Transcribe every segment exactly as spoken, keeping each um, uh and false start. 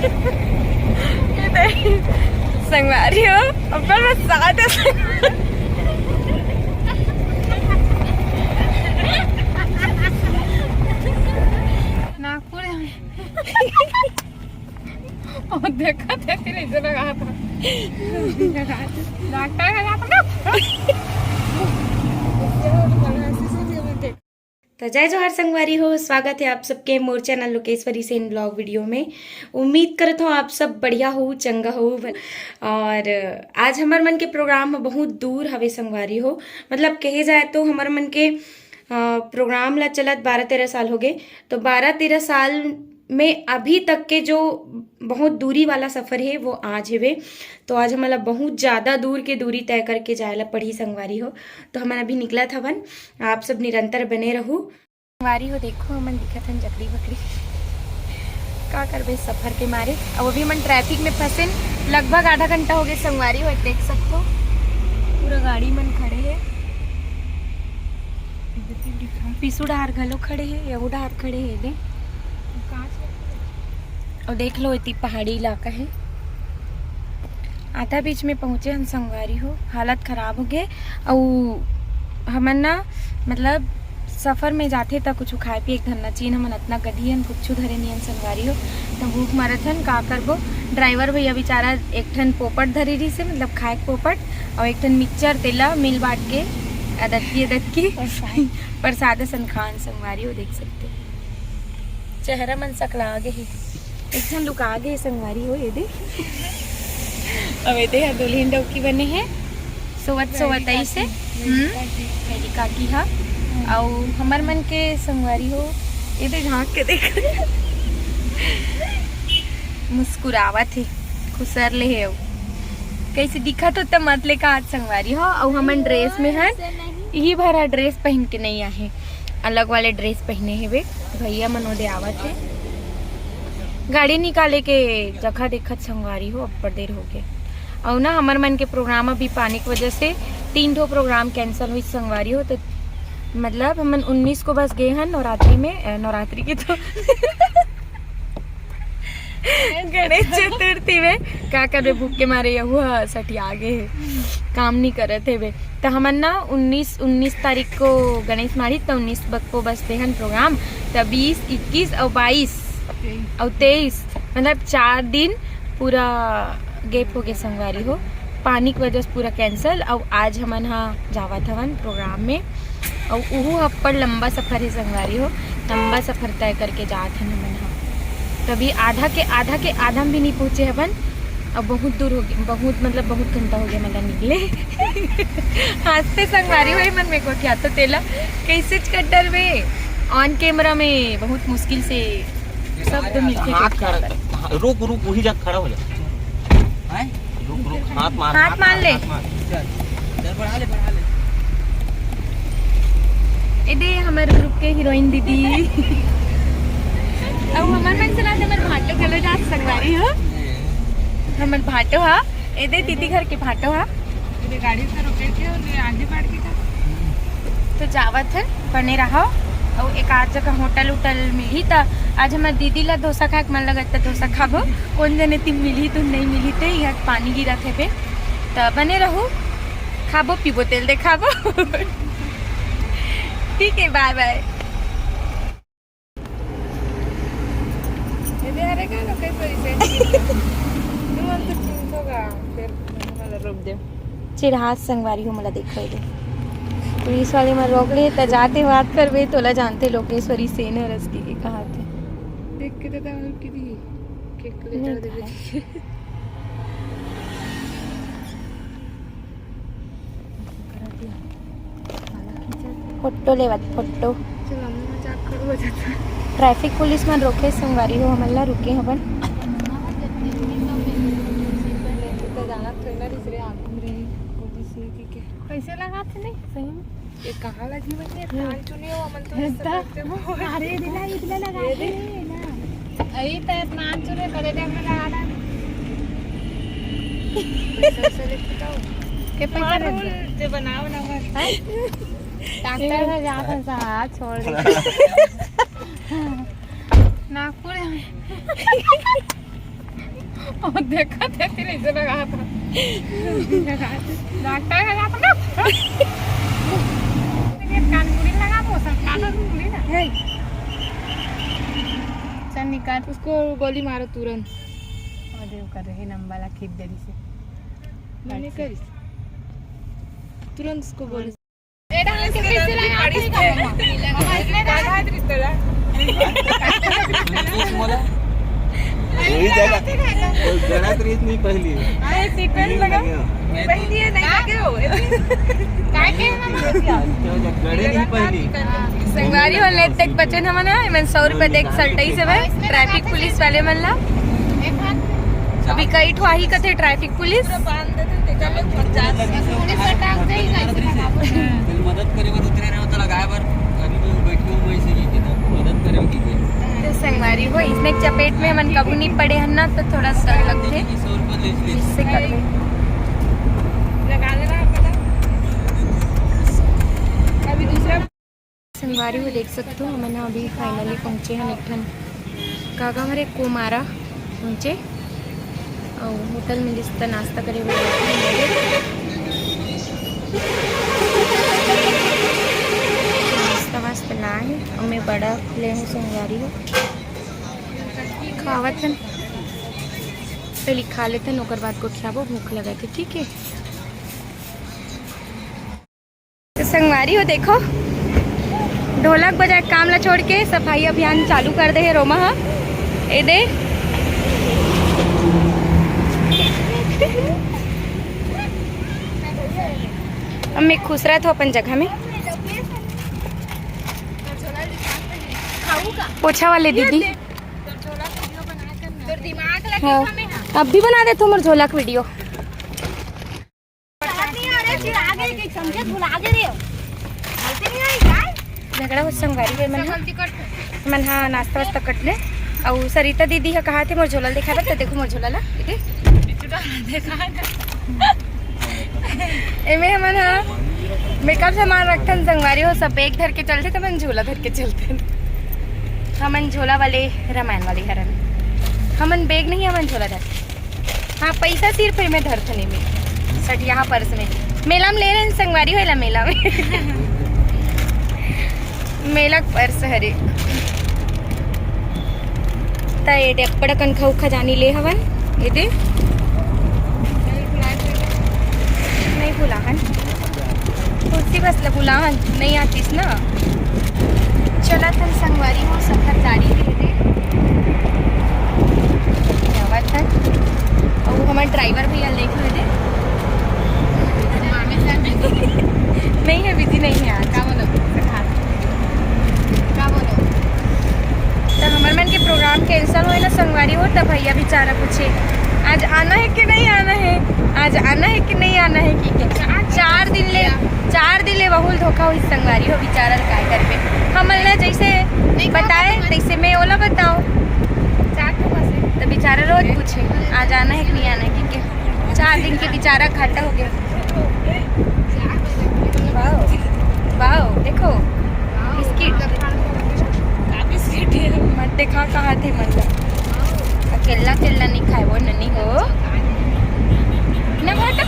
ये देख, संगवारी हो, अपन बस साथ है। नागपुर है। और देखा थे, फिर ऐसे लगा था। डॉक्टर का जाता ना। तो जय जोहार संगवारी हो, स्वागत है आप सबके मोर channel Lokeshwari Sen blog video में। उम्मीद करत हूँ आप सब बढ़िया हो, चंगा हो। और आज हमर मन के प्रोग्राम ह बहुत दूर हवे संगवारी हो, मतलब कहे जाए तो हमर मन के अ, प्रोग्राम ला चलत बारह तेरह साल हो गए। तो बारह तेरह साल में अभी तक के जो बहुत दूरी वाला सफ़र है वो आज हेवे। तो आज हमन ला बहुत ज़्यादा दूर के दूरी तय करके जाए ला पड़ही संगवारी हो। तो हमन अभी निकलत हवन, आप सब निरंतर बने रहू। संगवारी हो, देखो हमन दिखत हन जकड़ी बकड़ी। का करबे सफर के मारे। अब अभी हमन ट्रैफिक में फंसे, लगभग आधा घंटा हो गए संगवारी हो, देख सकथो पूरा गाड़ी मन खड़े है। पीछू डहार घलो खड़े है, यहू डहार खड़े है दे। और देख लो, इतनी पहाड़ी इलाका है। आधा बीच में पहुंचे हन संगवारी हो, हालत खराब हो गए। अउ हमन ना, मतलब, सफर में जाथे त कुछ खाए पिए के धरना चाहिए, हमन अतना गधी हन, कुछ धरे नहीं हन संगवारी हो। त भूख मरत हन, का करबो। ड्राइवर भैया बेचारा एक ठन पोपट धरे रहिस हे, मतलब खाए के पोपट, अउ एक ठन मिक्सचर, तेला मिल बांट के अदतकी अदतकी प्रसाद। प्रसाद असन खान संगवारी हो, देख सकते हो। चेहरा मन सकला गे हे, एक झन लुका गे संगवारी हो, ये दे। अब ये दे, दुल्हन डौकी बने हे, सोवत सोवत आई से। हम्म, मेरी काकी हा। अउ हमर मन के संगवारी हो, ये दे, झांक के देख। मुस्कुरावत हे, खुसर ले हे अउ। कैसे दिखत हो त मत ले का आज संगवारी हो। अउ हमन ड्रेस में हन, यही भरा ड्रेस पहन के नहीं आहे, अलग वाले ड्रेस पहने हेवे। भैया मन ओदे आवत हे, गाड़ी निकाले के जगह देखत संगवारी हो, अब्बड़ देर हो गए। अउ ना, हमर मन के प्रोग्राम अभी पानी के वजह से तीन ठो प्रोग्राम कैंसिल हुई संगवारी हो। तो मतलब हमन उन्नीस को बस गए हन नवरात्रि में, अ, नवरात्रि के तो गणेश चतुर्थी में। का करबे, भूख के मारे यहू ह सठिया गे हे, काम नहीं करत हेबे। त हमन ना उन्नीस, उन्नीस तारीख को गणेश माढ़ी, त उन्नीस बक को बस देहन प्रोग्राम। त बीस, इक्कीस अउ बाईस अउ तेईस, मतलब चार दिन पूरा गैप हो गए संगवारी हो, पानी की वजह से पूरा कैंसिल। अउ आज हमन हा जावत हवन प्रोग्राम में, अउ उहू अब्बड़ लंबा सफर है संगवारी हो, लंबा सफर तय करके जात हन हमन हा। तभी आधा के, आधा के आधा में भी नहीं पहुँचे हवन। अब बहुत दूर हो गए, बहुत, मतलब बहुत घंटा हो गया मतलब निकले। हंसते संगवारी हो, मन में को क्या तो तेला कैसे कर डरबे। ऑन कैमरा में बहुत मुश्किल से शब्द मिलते हाथ थे। खड़ा, हाँ, रुक, रुक, वही जा, खड़ा हो जा। हैं? रुक, रुक, हाथ मार, हाथ हाथ मार मार, ले। हाथ मार। चल, चल, बढ़ा ले, बढ़ा ले। ए दे, हमर ग्रुप के हीरोइन दीदी। अब हमर मन से ना, हमर भाटो घलो जात संगवारी हो। हमर भाटो हा, ए दे दीदी घर के भाटो हा। ये गाड़ी से रुके थे और ये आगे बढ़ के था। तो जावत है, बने रहो। और एक आध जगह होटल उटल मिली त आज हमर दीदी ला डोसा खाए के मन लगत त डोसा खाबो। कौन जने तिम मिली, तुम नहीं मिली थे, यहाँ पानी गिरा थे पे। त बने रहू, खाबो पीबो, तेल देखाबो। ठीक है, बाय बाय। ये दे, अरे का लोग कैसे इसे तुम हम तो चिंतो का, फिर मतलब रुक दे। चिढ़ात संगवारी हो, मोला देखो ये दे। पुलिस वाले मन रोक ले त जाते बात करबे, तोला जानते लोकेश्वरी सेन हरस के, के कहा थे। देख के तो और की दी, केक ले नहीं चल दे। फोटो लेवत, फोटो। चलो, मजाक करो, हो जाता है। ट्रैफिक पुलिस मन रोके संगवारी हो, हमन ला रुके हवन। तो जाना थोड़ी ना, दूसरे आदमी रही, पुलिस ही के। कैसे लगा थे नहीं, सही में? ये कहाँ लगी बनी है? हम्म। कान चुनी हो, हमन तो ये सब तो करते हो। अरे, दिला, इतना लगा ये दे। दे ना। अरे, तो इतना चुने करे दे, हमने लगा डाल। पैसा से लेके जाओ। के पैसा मार दे? बोल, जे बनाओ ना, बस। हैं? डॉक्टर का जा फंसा, छोड़ दे। नागपुर है। देखा थे तेरे इधर लगा था। डॉक्टर का जाता ना। कानपुरी लगा दो, सब कानपुरी ना। चल निकाल। उसको गोली मारो तुरंत। और देव कर रहे नंबर ला खींच देरी से। मैंने करी। तुरंत उसको गोली। गलत रीत नहीं पहली। पहली है, नहीं लगे हो। गड़े नहीं पहली। संगवारी हो, ले देख बचन हमन ह, एमन सौ रुपया देख सलटई से भाई, ट्रैफिक पुलिस वाले मन ला। अभी कई ठो आही कथे ट्रैफिक पुलिस। मदद करे बर उतरे रहे हो तो लगाए बर, अभी मैं बैठी हूँ, मैं इसे नहीं कहता, मदद करे की गई। तो संगवारी हो, इसने चपेट में हमन कभू नहीं पड़े हन ना, तो थोड़ा डर लगथे। सौ रुपये ले ली। इससे कर ले। लगा लेना पता। अभी दूसरा संगवारी हो देख सकथो, हमन ह अभी finally पहुँचे हन एक ठन का गाँव हरे, कोमारा पहुँचे। अउ होटल में जिस त नाश्ता करे बर बैठे हन। नाश्ता वास्ता ना हे, अउ मैं बड़ा ले हूँ संगवारी हो। खावत हन, पहले खा लेथन, ओकर बाद गोठियाबो, भूख लगत हे, ठीक है। तो संगवारी हो देखो, ढोलक बजाए काम ला छोड़ के सफाई अभियान चालू कर दे हे रोमा ह। ए दे, अब मैं खुश रहत हो अपन जगह में। पोछा वाले दीदी। हाँ, अब भी बना दे तुम झोला का वीडियो। झगड़ा हो संगवारी हो मन, मन हा नाश्ता वास्ता कट ले। अउ सरिता दीदी हा कहा थे मोर झोला ल दिखाबे, तो देखो मोर झोला ला, दीदी। एमे हमन हा मेकअप सामान रखथन संगवारी हो, सब बैग धर के चलथे, त हमन झोला धर के चलथन। हमन झोला वाले, रामायण वाले हरन। हमन बैग नहीं, हमन झोला धर। हाँ, पैसा सिर्फ एमे धरथन, एमे सठिया पर्स में। मेला में ले रहे संगवारी हो एला, मेला में। मेला के पर्स हरे। त ये दे अब्बड़ अकन खऊ खजानी ले हवन। ये दे। नहीं भुला हन। कुर्सी बस ल बुलावन नहीं आतिस ना। चलत हन संगवारी हो, सफर जारी रहे दे। आवत हन। अउ हमर ड्राइवर भैया लेके हुए दे। नहीं है, बिजी नहीं है आज। का बोलो? का बोलो? तो हमर मन के प्रोग्राम कैंसिल होए ना संगवारी हो, तब भैया बेचारा पूछे, "आज आना है कि नहीं आना है? आज आना है कि नहीं आना है?" कि के चार दिन ले, चार दिन ले बहुल धोखा हुई संगवारी हो, बेचारा ल काय करबे। हमन ला जैसे बताए तैसे मैं ओला बताओ। तो बेचारा रोज पूछे, "आज आना है कि नहीं आना है?" कि के चार दिन के बेचारा घाटा हो गया। वाओ, वाओ, देखो, बिस्किट। का बिस्किट है? मत देखा, कहा थे, मतलब, अकेला, अकेला नहीं खाए वो, ननी हो। ना घाटा।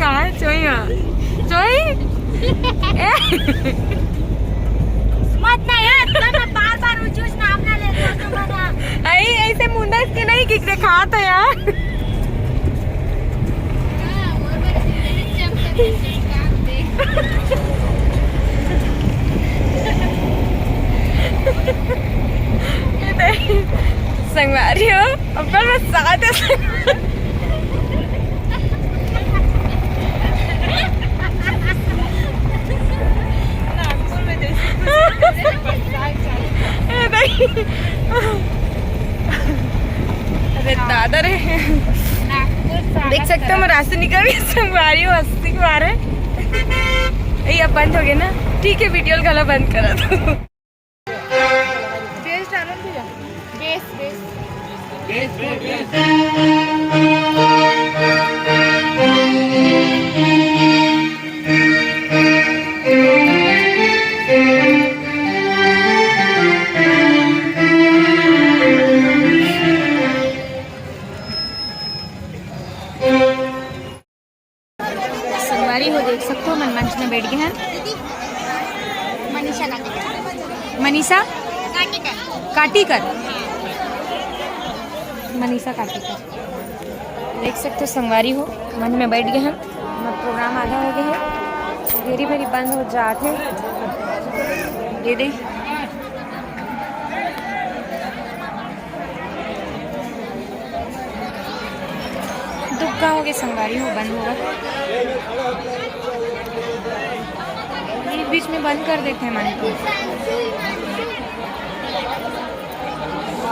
कहाँ है चोई? हाँ, चोई। ए। मत ना यार, इतना ना बार बार उस जूस नाम ना ले, तो मना। आई, ऐसे मुंडा इसके नहीं किक दिखा तो यार। संगवारी हो, अब मैं साथ है। नागपुर में जैसे ए, नहीं। अरे दादा रे। नागपुर से देख सकते हो, मैं रास्ते निकल गई, संगवारी हो, हंसी के मारे। ये अब बंद हो गया ना, ठीक है, वीडियो गला बंद करा दो। बेस डालो भैया, बेस, बेस। काटीकर, मनीषा काटीकर। देख सकते हो संगवारी हो, मन में बैठ गए हैं। हमर प्रोग्राम आधा हो गया है, घेरी भरी बंद हो जात है। ये दे दुग्गा हो गए संगवारी हो, बंद होगा। बीच बीच में बंद कर देते हैं मन को।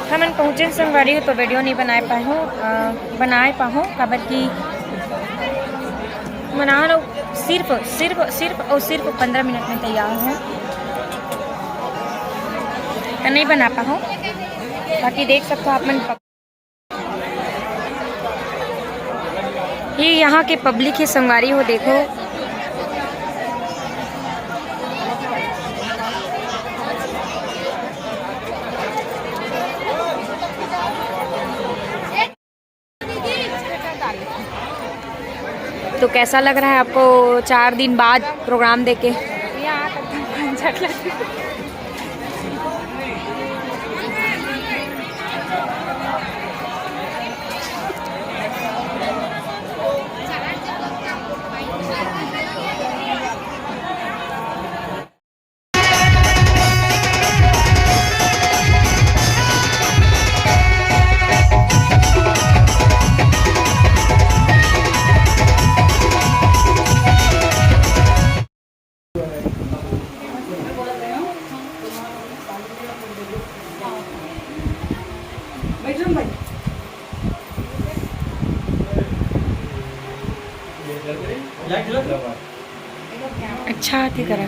हमन पहुँचे संगवारी हो तो वीडियो नहीं बनाए पाए हो, अ, बनाए पाहो, काबर कि मनान अउ सिर्फ, सिर्फ, सिर्फ और सिर्फ पंद्रह मिनट में तैयार हो, तो नहीं बना पाहो। बाकी देख सकते हो आप मन। ये यहाँ के पब्लिक है संगवारी हो, देखो। तो कैसा लग रहा है आपको चार दिन बाद प्रोग्राम देके? अच्छा आती करा।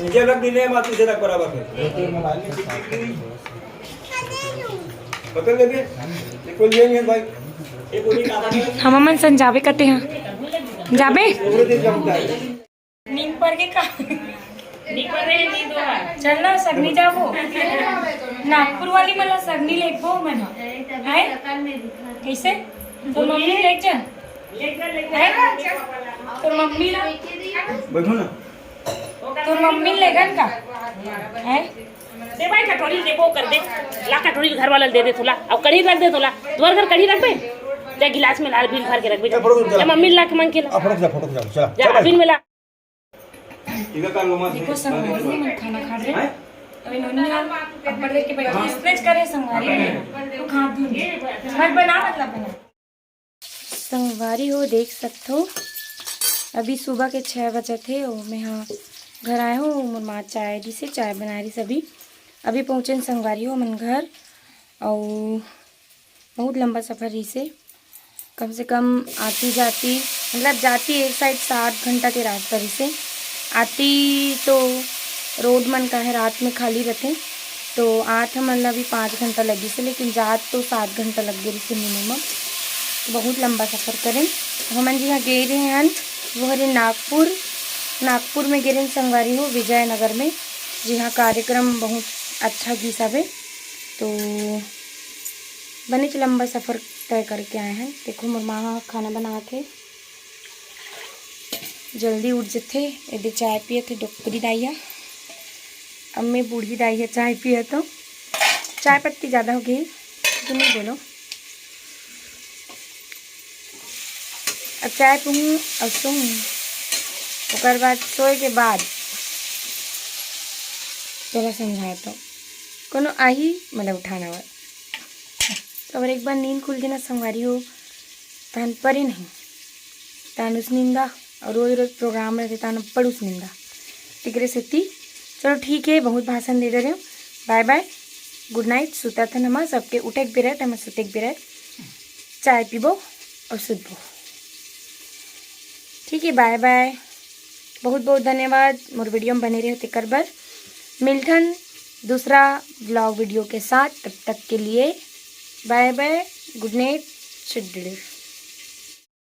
नीचे रख दीजिए, माँ, पीछे रख बराबर से। पकड़ लेंगे, ये कोई ये नहीं है भाई, ये कोई नहीं आता है। हम अमन सन जाबे करते हैं, जाबे। पूरे दिन जमता है। नींद पड़ गई का? नींद पड़ रही है, नींद हो रहा है। चल ना, सगनी जाबो। नागपुर वाली मला सगनी लेगबो मन। आए? कैसे? तो मम्मी ले जा। आए? तो मम्मी ला। बैठो ना। तो मम्मी लेगन का? आए? दे भाई, कटोरी दे, वो कर दे। ला कटोरी घर वाला दे दे तोला। अब कढ़ी रख दे तोला। द्वार घर कढ़ी रख बे। जा गिलास में लाल बिल भर के रख बे। ए, फोटो खींच ला। जा मम्मी ला के मांग के ला। आ, फोटो खींच ला, फोटो खींच ला। चला, जा चल भाई। बिल में ला। देखो संगवारी, हमन खाना खा रहे हैं। अभी नोनी हम अब्बड़ देख के बैठे, इसने करे संगवारी, तो खा दूँ। मत बना, मतलब बना। संगवारी हो, देख सकथो, अभी सुबह के छः बजे थे, ओ, मैं हाँ घर आए हूँ, मोर माँ चाय दिसे, चाय बना रही सभी। अभी पहुँचे संगवारी हो मन घर, अउ बहुत लंबा सफर रहिसे, कम से कम आती जाती, मतलब जाती एक साइड सात घंटा के रास्ता रहिसे, आती तो रोड मन का है रात में खाली रहते, तो आत हमन ला भी पाँच घंटा लगिसे, लेकिन जात तो सात घंटा लग गए रहिसे मिनिमम। तो बहुत लंबा सफर करें। हमन जिहाँ गे रहे हन वो हरे नागपुर, नागपुर में गे रहे संगवारी हो विजयनगर में, जिहाँ कार्यक्रम बहुत अच्छा गीस हवे। तो बनेच लंबा सफर तय करके आए हैं। देखो मोर माँ ह खाना बना के जल्दी उठ जथे। एदे चाय पियत हे डोकरी दाई ह। अब मैं बूढ़ी दाई ह चाय पियत हो। चाय पत्ती ज़्यादा हो गई तो नहीं बोलो। अब चाय पीहूँ और सोहूँ, ओकर बाद सोए के बाद तोला समझाए तो कोनो आही, मतलब उठाना हुआ। तो अगर एक बार नींद खुल के ना संगवारी हो, तहन परे नहीं, तहन उस निंदा, और रोज रोज प्रोग्राम रहते, तहन पड़ूस निंदा। तिकरे सेती चलो ठीक है, बहुत भाषण दे दे रहे हो। बाय बाय, गुड नाइट। सुता था नमा सबके उठे के बेरा, तमा सुते के बेरा, चाय पीबो और सुतबो। ठीक है, बाय बाय। बहुत बहुत धन्यवाद मोर वीडियो में बने रहे हो तेकर बर। मिलथन दूसरा व्लॉग वीडियो के साथ, तब तक के लिए बाय बाय, गुड नाइट, शुड।